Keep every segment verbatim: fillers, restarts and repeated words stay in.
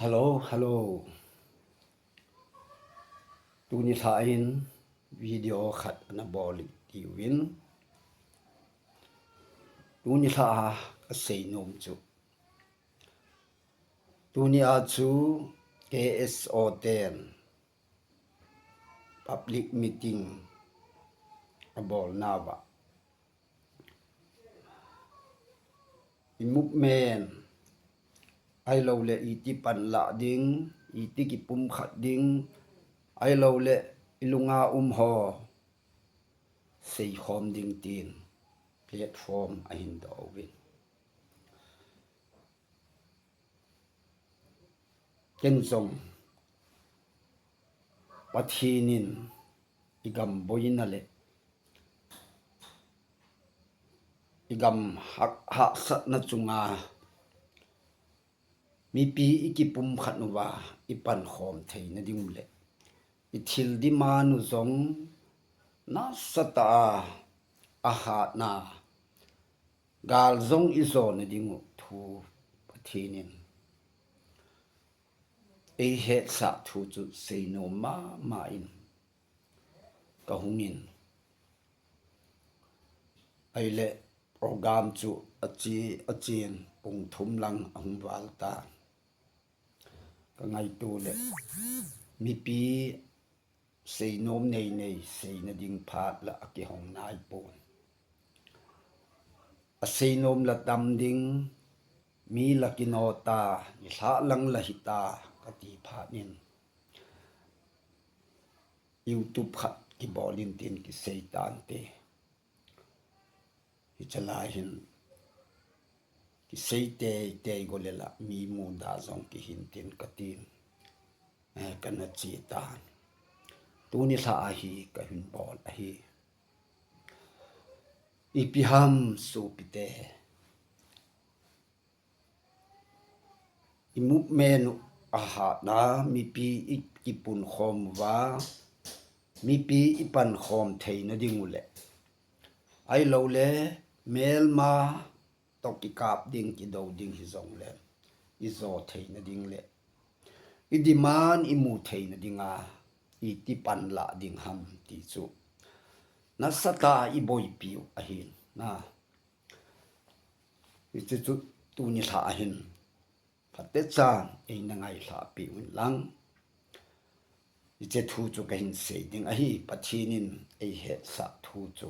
Hello, hello. Tuni lha in video khat ana bol tiuvin. Tuni lha a kasei nom chu, tuni a chu K S O ten public meeting abol nauva, i movement, ahilou le iti panlah ding, iti kipumkhat ding, ahilou le i lunga um ho seikhom ding tin platform ahin doh uvin. Ken jong Pathen in i gam boina le i gam hah-, hahsatna chunga mipi i kipumkhat uva i pankhom theina ding u le i thil demand u jong nasatah a ahatna gal jong i jona ding u thu Pathen in ei hetsah thu chu seinom mama in kahung in. Ahile program chu ache, achen pung thum lang ahung val ta. Ka ngaito le mipi seinom neinei seina ding phat la akihong naipon. Aseinom la tam ding, mi la kino ta, nilhah lang la hita kati phat in YouTube khat kibol in tin kisei tante. Hiche lai hin kisei teitei go le la mi muda jong kihin tin katin, eh, kana che tan. Tuni lha a hi kahin bol ahi. Ipi ham sopite, i movement u ahatna mipi i kipunkhom uva, mipi i pankhom theina ding u le, ahilou le melma toh kikap ding, kido ding hijongle i jo theina ding le i demand i mu theina dinga iti panlah ding ham ti chu nasatah a i boipi u ahin na. Hiche chu tuni lha a hin phatechan eina ngailhah peh un lang, hiche thu chu kahin sei ding ahi. Pathen in ei hetsah thu chu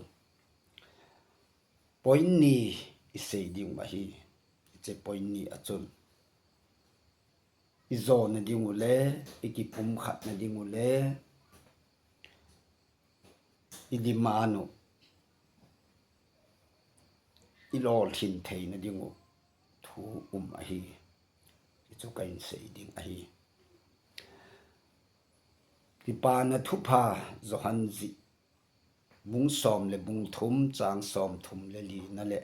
point ni i sei ding u ahi. Hiche point ni a chun i jona ding u le i kipumkhatna ding u le i demand u i lolhin theina ding u thu um ahi. Hichu kahin sei ding ahi. Kipana Thupha Johan jih bung som le bung thum chang som thum le li na le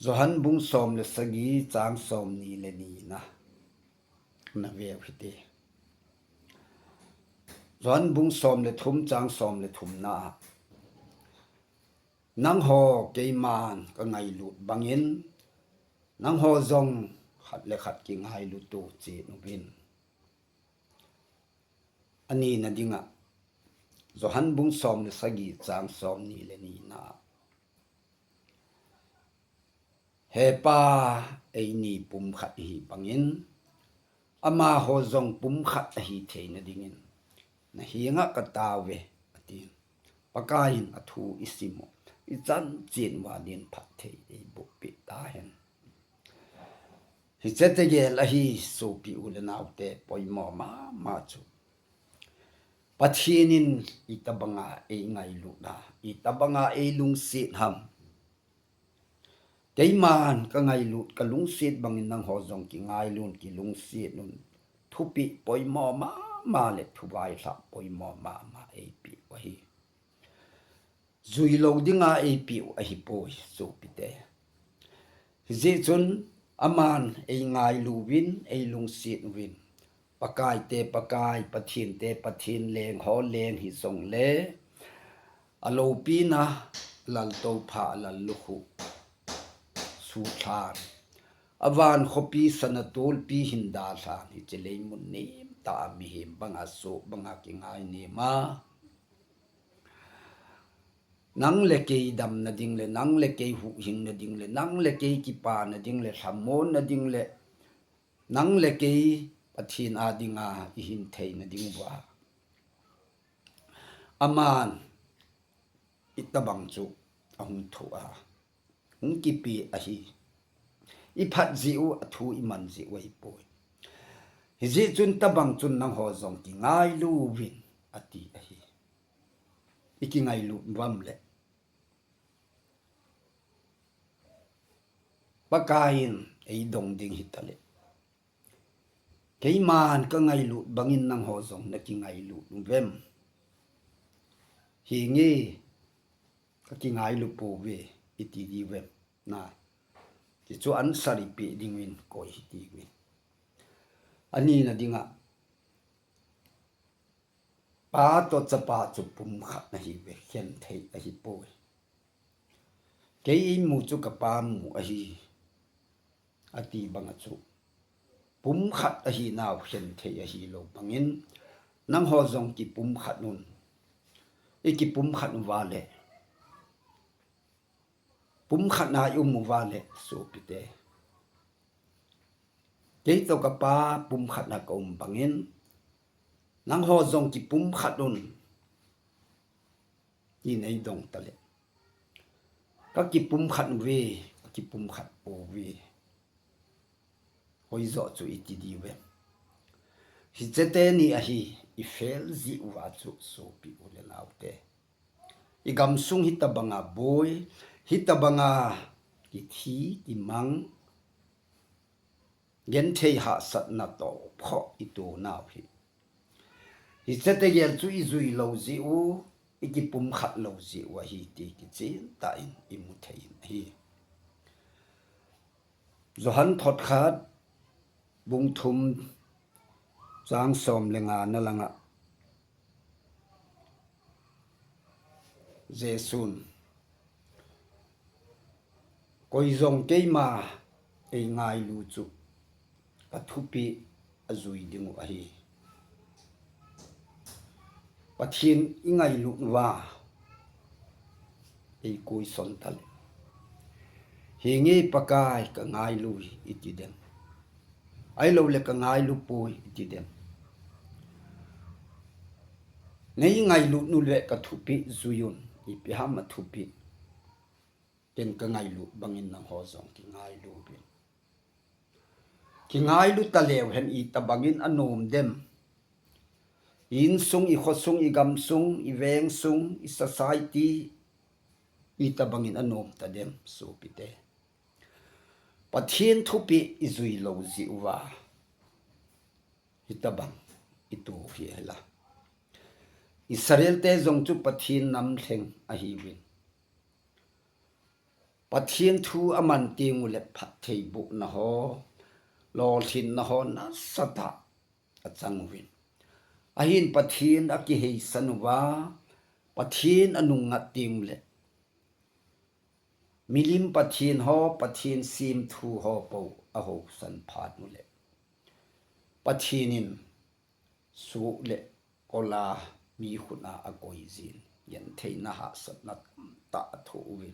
Johan bung som le sagi chang som ni le ni na na veu hite. Johan bung som le thum chang som le thum na a, nangho keiman ka ngailut bangin nangho jong khat le khat kingailut u chen uvin. Ani na dinga Johan bung som le sagi chang som ni le ni na, He Pa, eini pumkhat ihi bangin amaho jong pumkhat ahi theina dingin na henga ka tao ve, ati. Pakai in athu i sim u, i chanchin uva din phatthei ei boh peh tahen. Hiche tegel ahi sopi u le naote, poimo mama chu Pathen in itobanga ei ngailut a, itobanga ei lungset ham. Keiman ka ngailut, ka lungset bangin nangho jong kingailun, kilungset un. Thupeh poimo mama le thuvaihlah poimo mama eipeh u ahi. Jui lou dinga eipeh u ahipoi sopite. Hijeh chun aman ei ngailu uvin, ei lungset uvin. Pakai te Pakai, Pathen te Pathen, leng ho leng hijongle, aloupina Laltoupha, Lallukhuh, Sutlhan, Avan khopi sana tolpi hin dalhan hiche leimun nemtah a mihem banga soh banga kingai nema. Nang le kei damna ding le, nang le kei huhhingna ding le, nang le kei kipana ding le, lhamonna ding le, nang le kei Pathen a dinga ihin theina ding uva aman itobang chu ahung thoh a, hung kipe ahi. Iphat jeh u, athu iman jeh u ahipoi. Hijeh chun tobang chun nangho jong kingailu uvin ati ahi. Ikingailu uvam le, Pakaiyin eidong ding hitaleh, keiman kangailut bangin nangho jong nakingailut uvem? Henge, kakingailu pouve, iti diuvem? Na, hichu answer ipe dingin koi hitiuvin. Anina dinga, Pa toh Chapa chu pumkhat ahiuve, khenthei ahipoi. Kei eimu chu kaPa mu ahi, ati banga chu pumkhat ahinau khenthei ahilou bangin, nangho jong kipumkhat un. Ikipumkhat uva le, pumkhatna ium uva le sopite, kei toh kaPa pumkhatna kaum bangin, nangho jong kipumkhat un, tin eidong taleh, kakipumkhat uve, kakipumkhat pouve, hoijoh chu iti diuvem? Hiche teni ahi ifail jeh uva chu sopi u le naote. Igamsung hitobanga boi, hitobanga kithi, kimang, genthei hahsatna toh khoh itonau hi, hiche tegel chu ijuilou jeh u, ikipumkhat lou jeh u ahi ti kichentah in imu thei in ahi. Johan thot khat, bung thum, chang som le nga na langa, Jesun, koi jong keima eingailu chu kathupeh ajui dingu ahi. Pathen ingailut uva eikoison taleh, henge Pakai kangailu iti dem? Ahiloule kangailu poi iti dem? Neingailut uleh kathupeh juiyun, ipi ham athupeh? Ken kangailut bangin nangho jong kingailu uvin. Kingailu taleu hen itobangin anom dem? I insung, ikhosung, igamsung, iveng sung, i society, itobangin anom tadem sopite? Pathen thupeh ijuilou jeh uva hitobang ito hi ahila. Israelte jong chu Pathen namlheng ahiuvin. Pathen thu aman tenguleh phattheibohna ho, lolhinna ho nasatah achang uvin. Ahin Pathen akiheisan uva, Pathen anungngat tenguleh, milim pathen ho, Pathen semthu ho pou ahousan phat uleh, Pathen in soh le kola mi khut a akoi jin, gentheina hahsatna tamtah athoh uvin.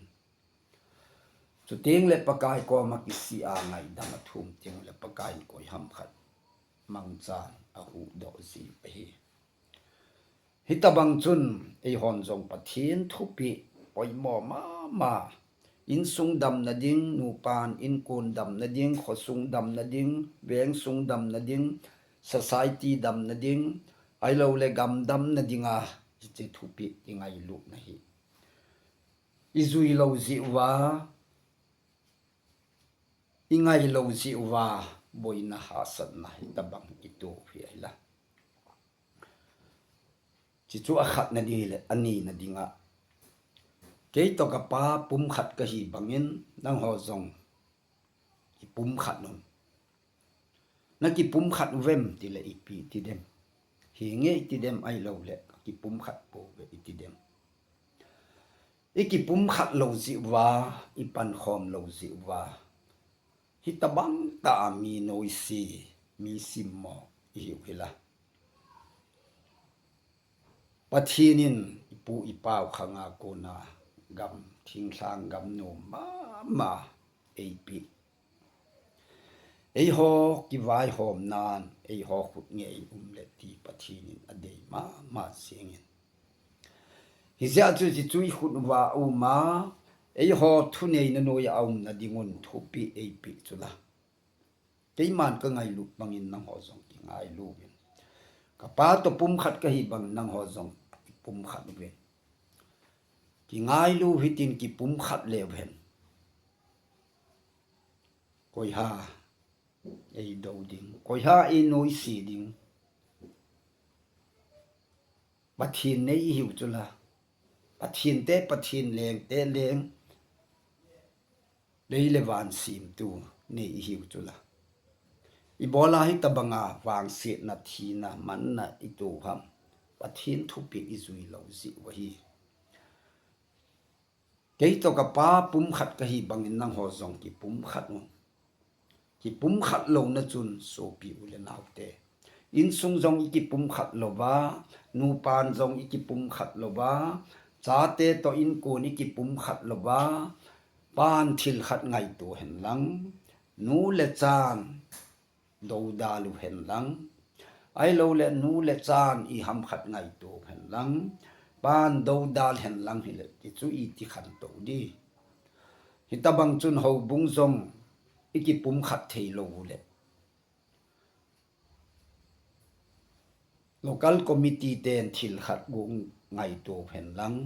Chutengle Pakai koma kisih a ngaidam athum tengle Pakai in koiham khat mangchan ahuhdoh jiu ahi. Hitobang chun eihon jong Pathen thupeh poimo mama, insung damna ding, nupan inkuan damna ding, khosung damna ding, vengsung damna ding, society damna ding, ahiloule gam damna dinga hiche thupeh ingailutna hi ijuilou jeh uva, ingailou jeh uva boina hahsatna hitobang ito hi ahila. Hichu akhatna ding hile, anina dinga, kei toh kaPa pumkhat kahi bangin nangho jong kipumkhat un. Nakipumkhat uvem tile ipi iti dem? Henge iti dem, ahiloule kakipumkhat pouve iti dem? Ikipumkhat lou jeh uva, ipankhom lou jeh uva Hitabang tah a mi noise, mi simmo ihiu hila, Pathen in ipu ipau khanga kona gam, thinglhang gam nom mama eipeh. Eiho kivaihomnan, eiho khut ngei um le ti Pathen in adei mama jingin. Hijeh chun hiche chu ikhut uva aum a, eiho thuneina noiya aumna dingun thupeh eipeh chu la, keiman kangailut bangin nangho jong kingailu uvin. Kapa toh pumkhat kahi bangin nangho jong kipumkhat uvin. Kingailu hitin kipumkhat leu hen, koiham eidou ding, koiham einoise ding? Pathen nei ihiu chu la, Pathen te Pathen, leng te leng, lei le van semtu nei ihiu chu la, ibola hitabanga vangsetna, thina, manna ito ham? Pathen thupeh ijui lou jeh u ahi. Kei toh kapa pumkhat kahi bangin nangho jong kipumkhat un. Kipumkhat louna chun sopi u le naote, insung jong ikipumkhat louva, nupan jong ikipumkhat louva, chate toh inkonin ikipumkhat louva, pan thil khat ngaito hen lang, nu le chan doudal u hen lang, ahilou le nu le chan iham khat ngaito hen lang, pan doudal hen lang hile, hichu iti khantou ding? Hitabang chun houbung jong ikipumkhat thei lou u le, local committee ten thil khat gu ngaito hen lang,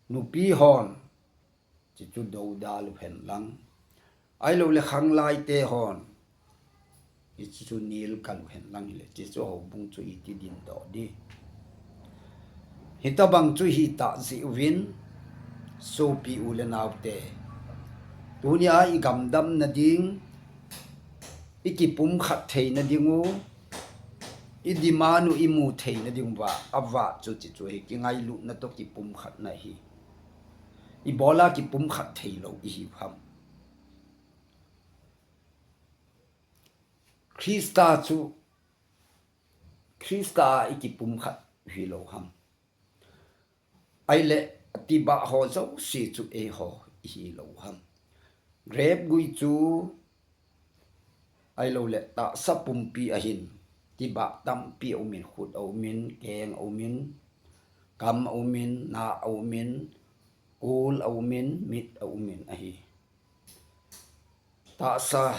nupi hon hichu doudal u hen lang, ahilou le khanglai te hon hichu nilkal u hen lang hile, hichu houbung chu iti dindoh ding? Hitabang chu hitah jeh uvin, sopi u le naote, tunia igam damna ding, ikipumkhat theina dingu, idemand u imu theina dinguva, avah chu hichu hi kingailutna toh kipumkhatna ahi. Ibola kipumkhat thei lou ihiu ham? Christa chu, Christa a ikipumkhat hilou ham? Ahile, tibah ho jouse chu eiho ihilou ham? Grape gui chu, ahilou le tahsa pumpi ahin, tibah tampi aumin, khut aumin, keng aumin, kam aumin, na aumin, kol aumin, mit aumin ahi. Tahsa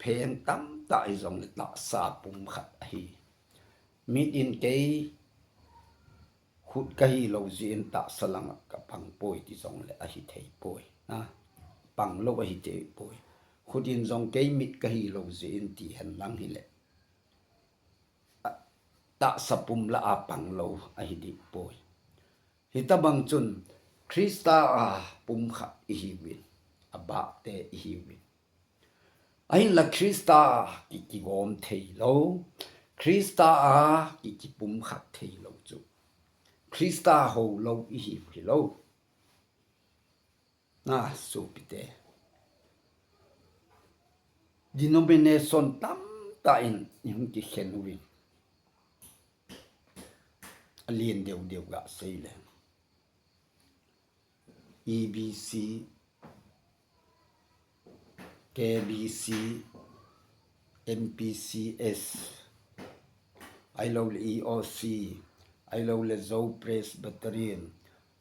pheng tamtah hijongle tahsa pumkhat ahi. Mit in kei khut kahilou jeh in tahsa langa kapang poi ti jongle ahithei poi. Na, panglou ahithei poi. Khut in jong kei mit kahilou jeh in ti hen lang hile, tahsa pum lah a panglou ahi ding poi. Hitabang chun Christa a pumkhat ihiuvin, abahte ihiuvin. Ahinla Christa a ki, kigom theilou, Christa a ki, kipumkhat theilou chu Christa houlou ihiu hilou. Na, sopite, denomination tamtah in ihung kikhen uvin. Alen deu deu gasei le, E B C, K B C, M P C S, ahiloule E O C, ahiloule Zo Presbyterian,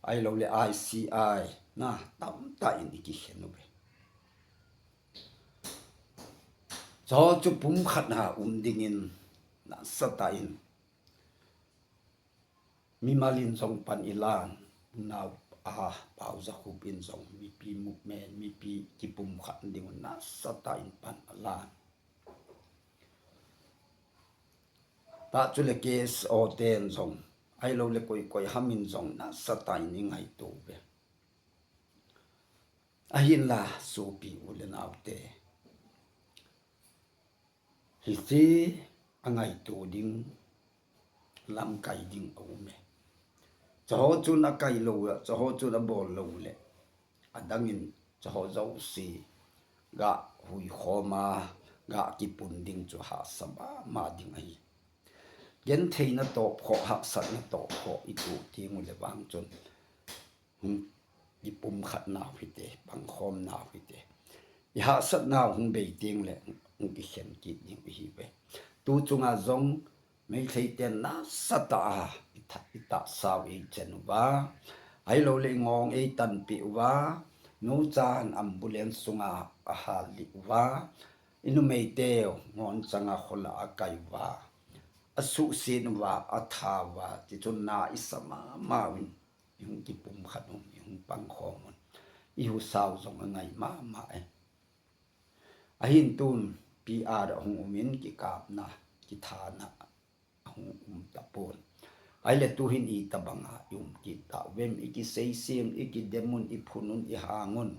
ahiloule I C I, na, tamtah in ikikhen uve. Chuho chu pumkhat a um dingin nasatah in mimal in jong pan ilan, unau a, Paojakhup in jong mipi movement, mipi kipumkhat dingun nasatah in pan alan. Tah chule K S O ten jong, ahiloule koi koi ham in jong nasatah in ingaito uve. Ahinla sopi u le naote, hiche angaito ding, lamkai ding aume. Chuho chun akailou, chuho chun abol lou le, adangin chuho jouse ga hui khom a, ga kipun ding chu hahsa mama ding ahi. Gentheina tawpkhoh, hahsatna tawpkhoh i tuh teng u le vang chun hung kipumkhat nau hite, pangkhom nau hite. I hahsat nau hung bei teng le hung kikhen kit ding i hi ve. Tu chunga zong Meitei ten nasatah a i tha-, i tahsa u ei chen uva, ahilole i ngawng ei tanpeh uva, nu chan ambulance sunga a hal lih uva, i numeite ngawn changa khola a kai uva, a suhsin uva, a tha uva, ti chun na i sa mama un, i hung kipumkhat un, i hung pangkhom un, i husa u zong a ngai mama e. Ahin tun P R a hung um in kikapna, kithana a hung um tapon. Ahile tuhin i tabanga i um kit ta uvem, i kisei sim, i kidem un, i phun un, i hang un.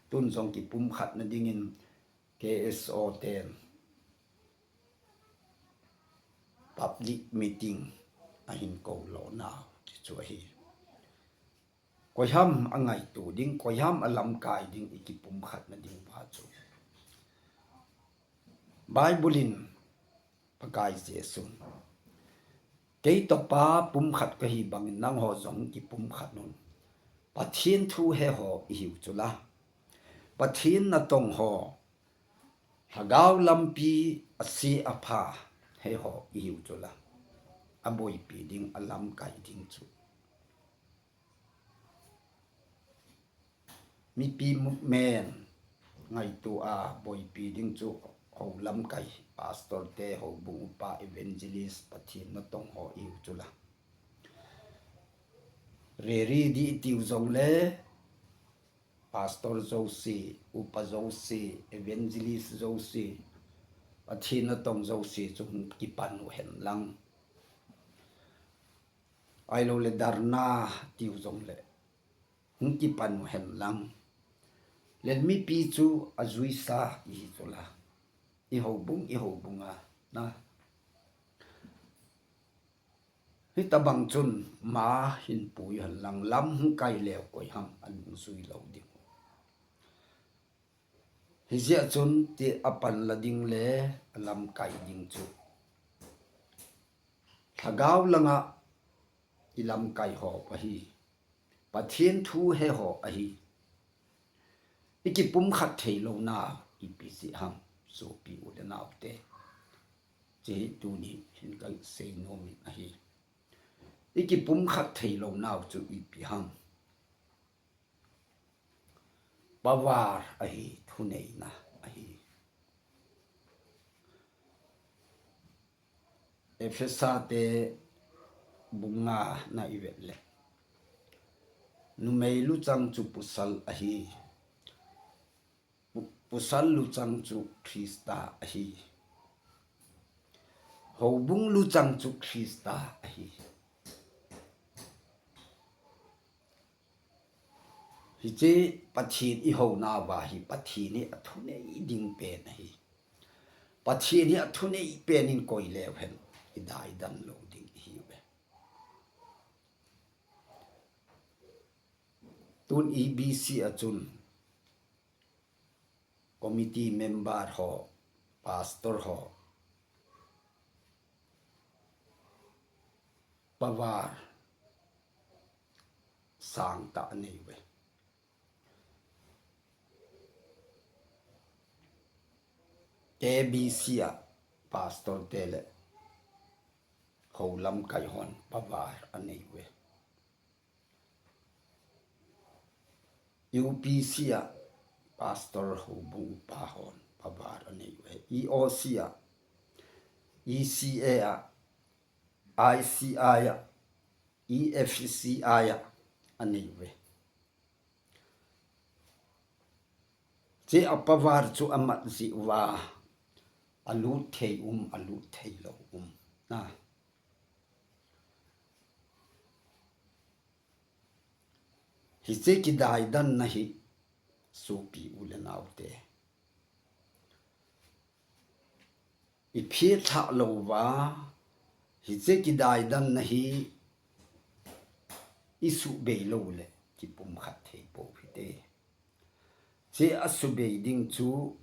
Tun zong kipumkhatna dingin K S O ten public meeting a hin ko lo nau, ti chu ahi. Koiham a ngaito ding, koiham a lamkai ding i kipumkhatna ding uva chu Bible in Pakai Jesu, "Kei Topa pumkhat ka hi bangin nangho zong kipumkhat un. Pathian thu he ho i hiu chula. Pathian natong ho, Lhagao lampi a si a pha he ho i hiu chula." A boipi ding, a lamkai ding chu mipi movement ngaito a boipi ding chu ho lamkai, pastor te, houbung upa, evangelist, Pathian natong ho i hiu chula. Rally di i tiu zong le, pastor zosi, upa zosi, evangelist zosi, Pathian natong zosi chu hung kipan u hen lang. Ahilole dharna tiu zong le hung kipan u hen lang. Len mipi chu a zuisa i hi chula. I houbung, i houbunga na. Hitabang chun ma hin pui hen lang, lam hung kai leu koiham a nung zui lo ding. Hijeh chun ti a pan la ding le a lamkai ding chu Lhagao langa i lamkai ho ahi. Pathian thu he ho ahi. I kipumkhat thei lo nau ipi si ham, sopi u le nau te. Chi hi tuni hin ka sei nom in ahi. I kipumkhat thei lo nau chu ipi ham. Power ahi, thuneina ahi. Ephesa te bung nga na i vet le, numei luchang chu pasal ahi. Pu-, pasal luchang chu Krista ahi. Houbung luchang chu Krista ahi. Hiche Pathian i hou nauva hi Pathian hi a thunei ding pen ahi. Pathian hi a thunei pen in koi leu hen i daidan lo ding i hi uve. Tun E B C a chun committee member ho, pastor ho, power sangtah a nei uve. K B C a pastor te le hou lamkai hon power a nei uve. U P C a pastor, houbung upa hon power a nei uve. E O C a, E C A a, I C I a, E F C I a, a nei uve. Che a power chu a mat jeh uva, a lut thei um, a lut thei lo um. Na. Hiche kidaidanna hi sopi u le nau te, i phetthah louva, hiche kidaidanna hi i suhbei lou le kipumkhat thei pou hite. Hiche asubei ding chu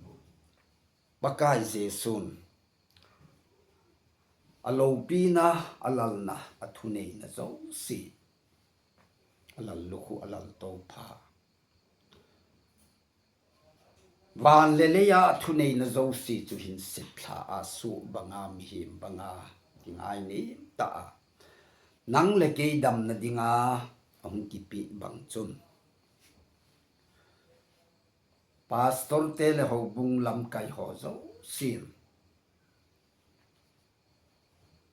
Pakai Jesun aloupina, alalna, athuneina jouse, alal lukhu, alal toupha. Van le leiya athuneina jouse chu hin seplha a suh banga, mihem banga, kingai nem tah a nang le kei damna dinga ahung kipeh bang chun, pastor te le houbung lamkai ho jousen,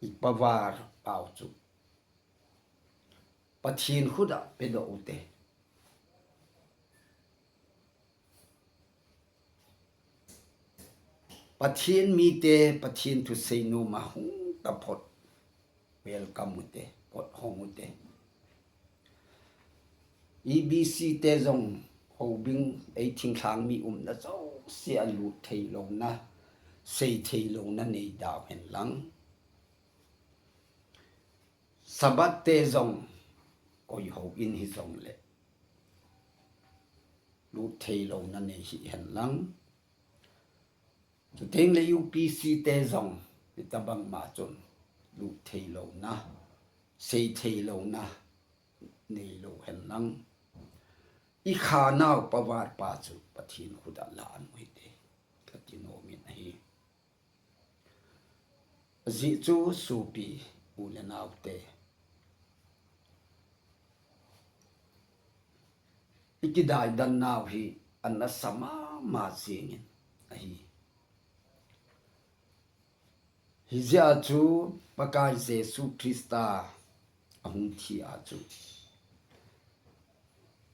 i pavar pau chu Pathen khut a pedoh ute. Pathen mite, Pathen thusei noma hung taphot welcome ute, kot hong ute. E B C te jong, houbung ei thinglhang mi umna jouse a lut thei louna, sei thei louna nei dau hen lang. Sabbath te jong, koi houin hijongle lut thei louna nei hih hen lang. Chuteng le U P C te jong, hitabang ma chun lut thei louna, sei thei louna nei lou hen lang. I khanau pavar pa chu Pathen khut a la an hite, kati nom in ahi. Ajeh chu sopi u le nao te, i kidai dan nau hi ana sa mama jing in ahi. Hijeh a chu Pakai Jesu Christa ahung thi a chu,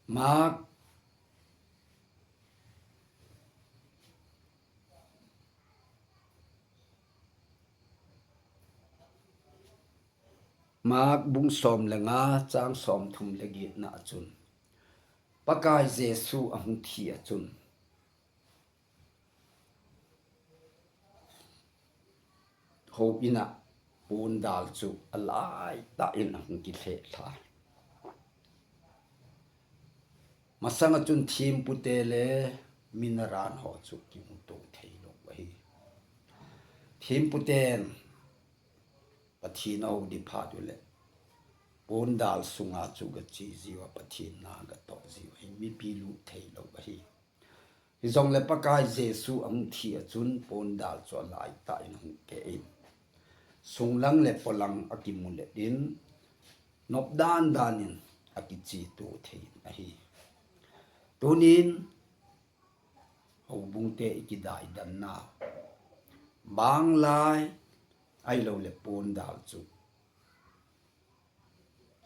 Mark, Mark bung som le nga, chang som thum le get na a chun, Pakai Jesu ahung thi a chun, houin a pondal chu alaitah in ahung kilheh lha. Masang a chun thempu te le mina ran ho chu kimuto thei lou ahi. Thempu ten Pathen ahou ding phat u le, pondal sunga chu gache jiu a, Pathen na gatoh jiu ahi, mipi lut thei lou ahi. Hijongle Pakai Jesu ahung thi a chun pondal chu alaitah in ahung keh in, sunglang le polang akimu let in, nop dan dan in akicheto thei in ahi. Tunin, houbung te i kidai dan na, bang lai, ahilou le pondal chu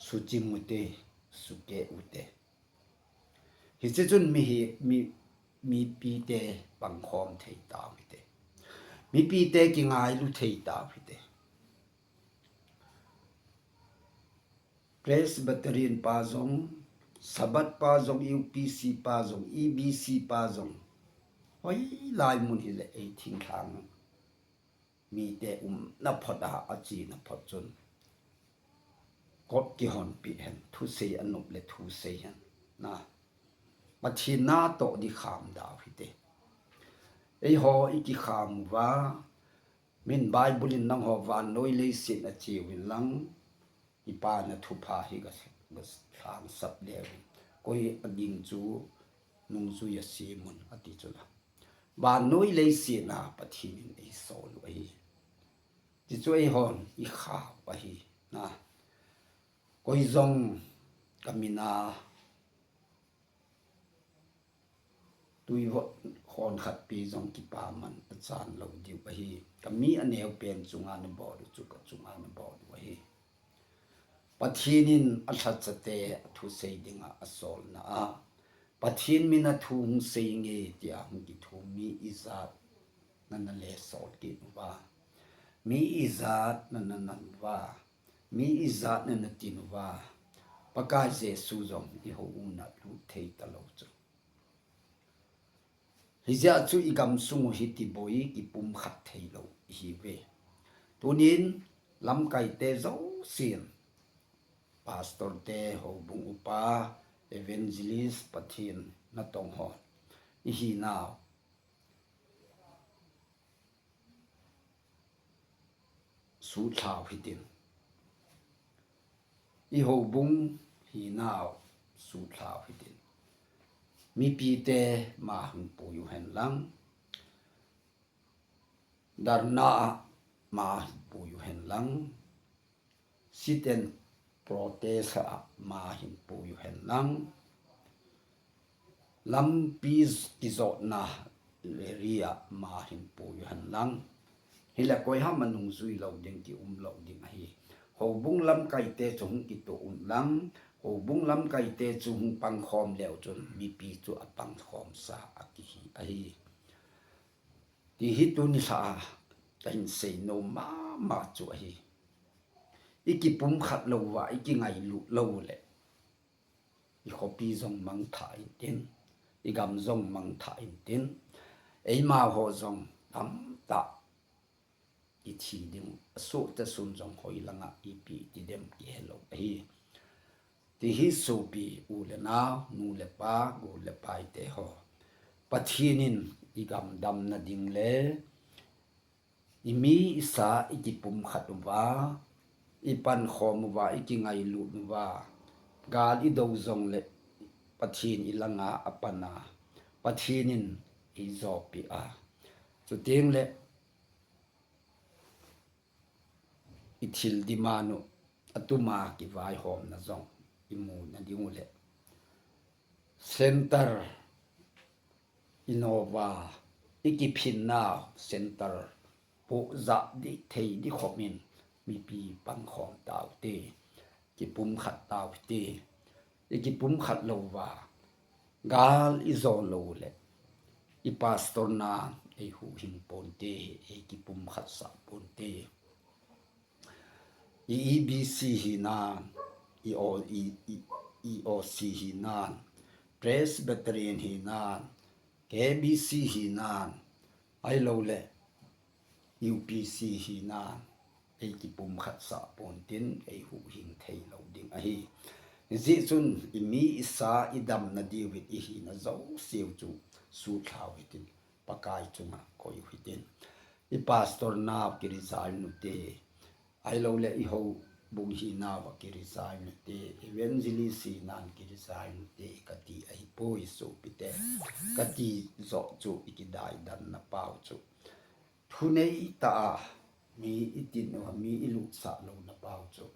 suchim ute, sukeh ute. Hiche chun mi hi, mi, mipi te pangkhom thei tau hite. Mipi te kingailu thei tau hite. Presbyterian pa jong, Sabbath pa jong, U P C pa jong, E B C pa jong, hoilai mun hile ei thinglhang mite umna phot a, achena phot chun, kot kihonpeh hen, thusei anop le thusei hen. Na, Pathen na toh ding kham dau hite. Eiho i kikham uva, min Bible in nangho vannoi leiset a cheuvin lang, i Pa na thupha hi ga, ga lhangsap leu in, koi aging chu nungjui a sem un, ati chu la. Vannoi leiset a Pathen in eisol u ahi. Ti chu eihon i khau ahi. Na, koi jong ka min a tui vot khon khat pi jong kipaman achan lou diu ahi. Ka mi aneo pen chunga na bol u chu ka chunga na bol u ahi. Pathen in alhachate athusei dinga asolna a, Pathen min a thu hung sei nge tia hung kithum mi ijat na na le sol kit uva, mi ijat na na nat uva, mi ijat na na tin uva, Pakai Jesu jong i hou u na lut thei talou chu. Hijeh a chu i gamsung u hiti boi kipumkhat thei lou ihi uve. Tunin lamkai te jousen, pastor te, houbung upa, evangelist, Pathen natong ho, ihinau sutlhau hitin. I houbung hinau sutlhau hitin. Mipite ma hin pui u hen lang, dharna a ma hin pui u hen lang, sit and protest a ma hin pui u hen lang, lampi kijotna rally a ma hin pui u hen lang. Hile koiham a nungjui lou ding, kium lou ding ahi. Houbung lamkaite chu hung kitoh un lang, houbung lamkaite chu hung pangkhom leu chun mipi chu apangkhomsa akihi ahi. Ti hi tuni lha a kahin seinom mama chu ahi. I kipumkhat lou uva, i kingailut lou le, i khopi jong mangthah intin, i gam jong mangthah intin, eima ho jong tamtah i thi ding, asoh tasun jong hoi langa ipi ti dem kihelou ahi. Ti hi sopi u le nao, nu le pa, gol le paite ho, Pathen in i gam damna ding le, i mi i sa i kipumkhat uva, i pankhom uva, i kingailut uva, gal i do jong le Pathen i langa apana, Pathen in i jopi a. Chuteng le i thil demand u atuma kivaihomna jong i muna ding u le, center i nova, i kiphinna center pohjah ding thei ding khop in mipi pangkhom taute, kipumkhat taute. I kipumkhat lou uva, gal i jo lou le, i pastor nan ei huhhing ponte, ei kipumkhat sah ponte. I E B C hinan, i, o, i, i, E O C hinan, Presbyterian hinan, K B C hinan, ahilou le U P C hinan, ei kipumkhat sah pontin ei huhhing thei lou ding ahi. Hijeh chun i mi i sa i damna diuvin i hina jouseu chu sutlhau hitin, Pakai chunga koi u hitin. I pastor nau kiresign ute, ahilou le i houbung hinau a kiresign ute, evangelist hinan kiresign ute kati ahipoi sopite. Kati joh chu i kidaidanna pau chu, thunei tah a mi i tin u, mi i lutsah louna pau chu,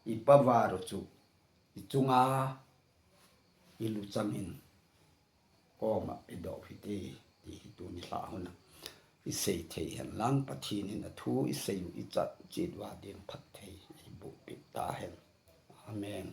i power u chu i chunga i luchang in koma i doh u hite, ti hi tuni lha hon a i sei thei hen lang, Pathen in athu i sei u i chat chet uva din phatthei ei boh peh tahen. Amen.